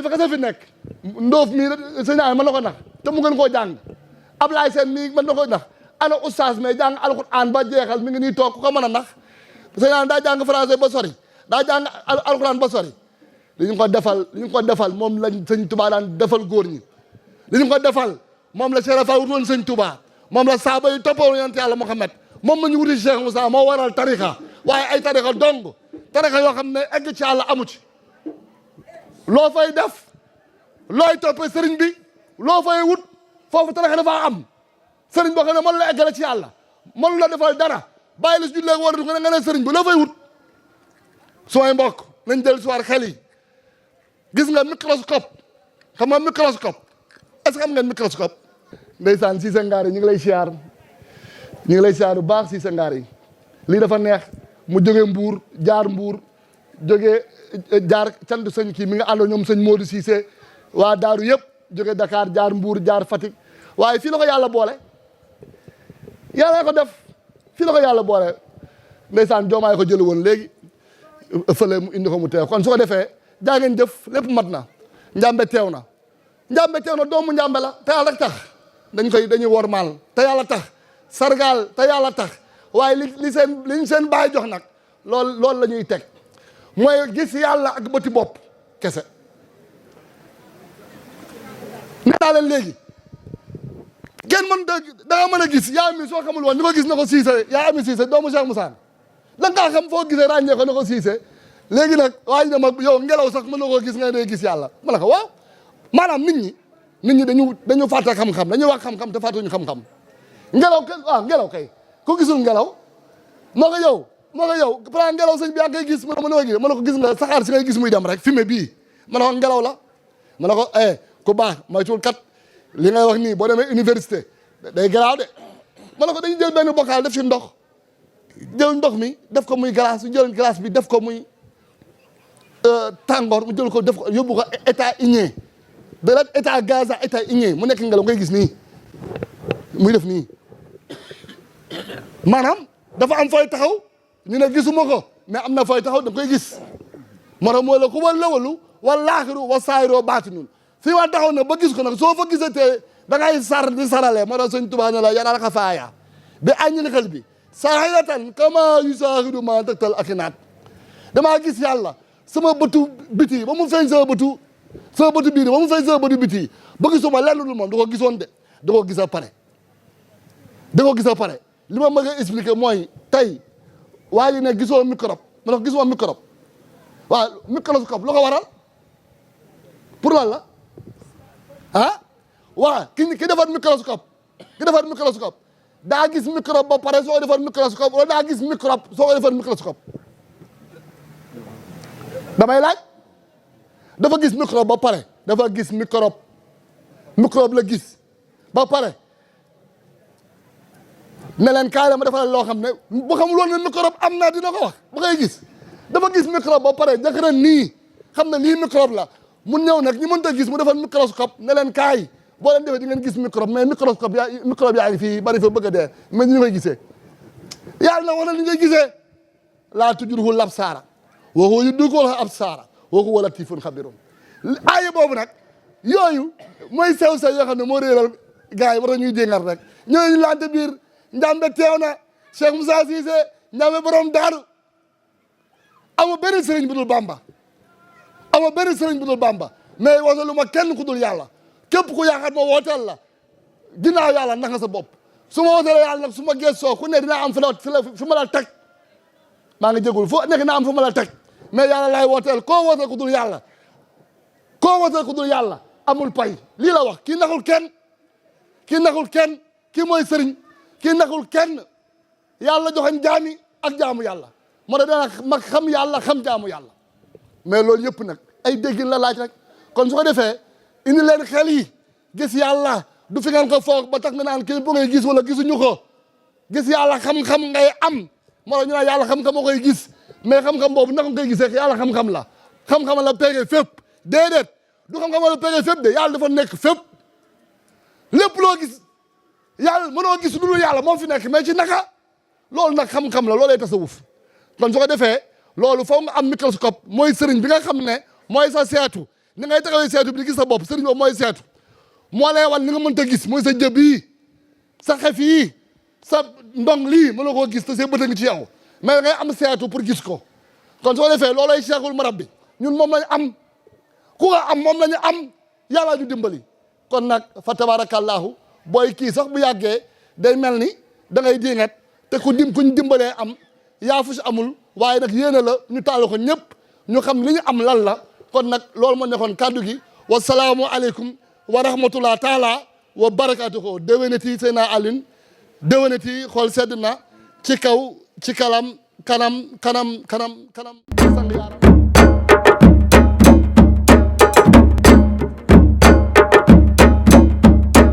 xalifa kese fi nekk ndóof mii sëñ ay mën na ko nax te mu gën koo jàng Ablaye Sène mii mën na ko nax ana oustaz mais jàng alquran ba jeexal mi ngi nii toog ku ko mën a nax sëñ ay daa jàng français ba sori daa jàng alquran ba sori li ñu ko defal moom lañ sëñ Touba daan defal góor ñi li ñu ko defal moom la Cheikh Fall wutoon sëñ Touba moom la saaba yi toppoon yonent yàlla Muhammad moom la ñu wuti Cheikh Moussa moo waral tarixa waaye ay tarixa dong tarixa yoo xam ne egg ci yàlla amu ci loo fay def looy toppee sëriñ bi loo fay wut foofu tarixa dafa am sëriñ boo xam ne mënu la eggale ci yàlla mënu la defal dara bàyyi la si jullee war nga ne sëriñ bi loo fay wut sumay mbokk nañ del soir xel yi gis nga microscope xam nga microscope est-ce que xam ngeen microscope ndeysaan Cissé Ngaar yi ñu ngi lay siyaar bu baax Cissé Ngaar yi lii dafa neex mu jógee Mbuur jaar Mbuur jógee jaar cant sëñ kii mi nga àndoo ñoom sëñ Modou Cissé waa daaru yëpp jógee Dakar jaar Mbuur jaar Fatick waaye fii la ko yàlla boole yàlla ko def fii la ko yàlla boole ndeysaan joomaay ko jël woon léegi fële mu indi ko mu teew kon su ko defee jaa ngeen jëf lépp mat na njàmbe teew na doomu njàmbe la te yàlla tax dañuy wormaal te yàlla tax sargaal te yàlla tax waaye liñ seen baay jox nag loolu la ñuy teg mooy gis yàlla ak bëti bopp kese nee naa leen léegi kenn mën da nga mën a gis yaa mi soo xamul woon ni ko gis na ko Cissé yaa ami Cissé doomu Cheikh Moussa da nga xam foo gisee ràññee ko na ko Cissé léegi nag waa ñu ne ma yow ngelaw sax mën na koo gis nga day gis yàlla ma ne ko waaw maanaam nit ñi dañu fàtte xam-xam dañuy wax xam-xam te fàttuñu xam-xam ngelaw kay ku gisul ngelaw moo ko yow par ngelaw sëñ bi yaa koy gis ma ne ko gis nga saxaar si ngay gis muy dem rek fumier bii ma ne ko ngelaw la ma ne ko ku baax moytuwul kat li ngay wax nii boo demee université day garaaw de ma ne ko dañu jël benn bocal def ci ndox jël ndox mi def ko muy glace ñu jël glace bi def ko muy tàngoor mu jël ko def ko yóbbu ko état igné de la état gaz à état igné mu nekk ngelaw ngay gis nii muy def nii maanaam dafa am fooy taxaw ñu ne gisuma ko mais am na fooy taxaw da koy gis moo tax mooy la ku wal lawalu wal laaxiru wa saayiroo baatinun fii waa taxaw na ba gis ko nag soo fa gisatee da ngay sar di saralee moo tax sëñ Tuubaa ne la yanal xafaaya bi aññil xel bi saahiratan kama yusaahidu ma taktal akinaat damaa gis yàlla sama bëtu biti ba mu feeñ sama bëtu biir ba mu feeñ sama bëtu biti ba gisuma lenn lu moom da ko gisoon de da ko gis a pare li ma bëgg a expliquer mooy tey waa ji ne gisoo microbe ma ne ko gisuma microbe waaw microscope lu ko waral pour lan la waaw ki defar microscope daa gis microbe ba pare soo defar microscope wala daa gis microbe soo ko defar microscope damay laaj dafa gis microbe ba pare dafa gis microbe la gis ba pare ne leen kaay la ma defal loo xam ne bu xamul woon ne microbe am na dina ko wax bu koy gis dafa gis microbe ba pare jëkkëran nii xam ne lii microbe la mun ñëw nag ñi mënta gis mu defal microscope ne leen kaay boo leen defee di ngeen gis microbe mais microbe yaa ngi fii bari fa bëgg a dee mais ñu koy gisee yàlla na wala ni ngay gisee laa tudruhu labsaara wa huwa yudrikul absaara wa huwa latifun xabirun aaya boobu nag yooyu mooy sew-sew yoo xam ne moo réeral gars yi war ñuy déngar rek ñooñu laante biir njàmbe teew na Cheikh Moussa Cissé njàmbe borom daaru amul benn sëriñ bu dul Bamba mais wasalu ma kenn ku dul yàlla képp ku yaakaar ma wooteel la ginnaaw yàlla nax nga sa bopp su ma wooteelee yàlla nag su ma gëstoo ku ne dinaa am fu ma la teg maa ngi jégul foo nekk naa am fu ma la teg mais yàlla laay wooteel koo wooteel ku dul yàlla amul pay lii la wax kii naxul kenn kii mooy sëriñ kii naxul kenn yàlla joxañ jaami ak jaamu yàlla moo tax dana mag xam yàlla xam jaamu yàlla mais loolu yëpp nag ay déggin la laaj rek kon su ko defee indi leen xel yi gis yàlla du fi ngeen ko foog ba tax nga naan kii bu ngay gis wala gisuñu ko gis yàlla xam-xam ngay am moo tax ñu naan yàlla xam-xam moo koy gis mais xam-xam boobu naka nga koy gisee yàlla xam-xam la xam-xam la pégee fépp déedéet du xam-xam la pégee fépp de yàlla dafa nekk fépp lépp loo gis yàlla mënoo gis lu dul yàlla moo fi nekk mais ci naka loolu nag xam-xam la loolay tasawuf kon su ko defee loolu foog nga am microscope mooy sëriñ bi nga xam ne mooy sa seetu ni ngay taxawee seetu bi di gis sa bopp sëriñ boobu mooy seetu moo lay wan ni nga mënta gis mooy sa jëb yi sa xef yi sa ndong lii mënoo koo gis te see bët a ngi ci yow mais ngay am seetu pour gis ko kon soo defee loolay cheikhul marabbi ñun moom lañ am ku nga am moom lañu am yàlla ñu dimbali kon nag fa tabarakallahu booy kii sax bu yàggee day mel ni da ngay diingat te kuñ dimbalee am yaa fu si amul waaye nag yéene la ñu taal ko ñëpp ñu xam li ñu am lan la kon nag loolu moo nekkoon kàddu gi wasalaamu aleykum wa rahmatullah taala wa barakatuhu déwénati Seydina Alioune déwénati xool sedd na ci kaw ci kanam sang yaaram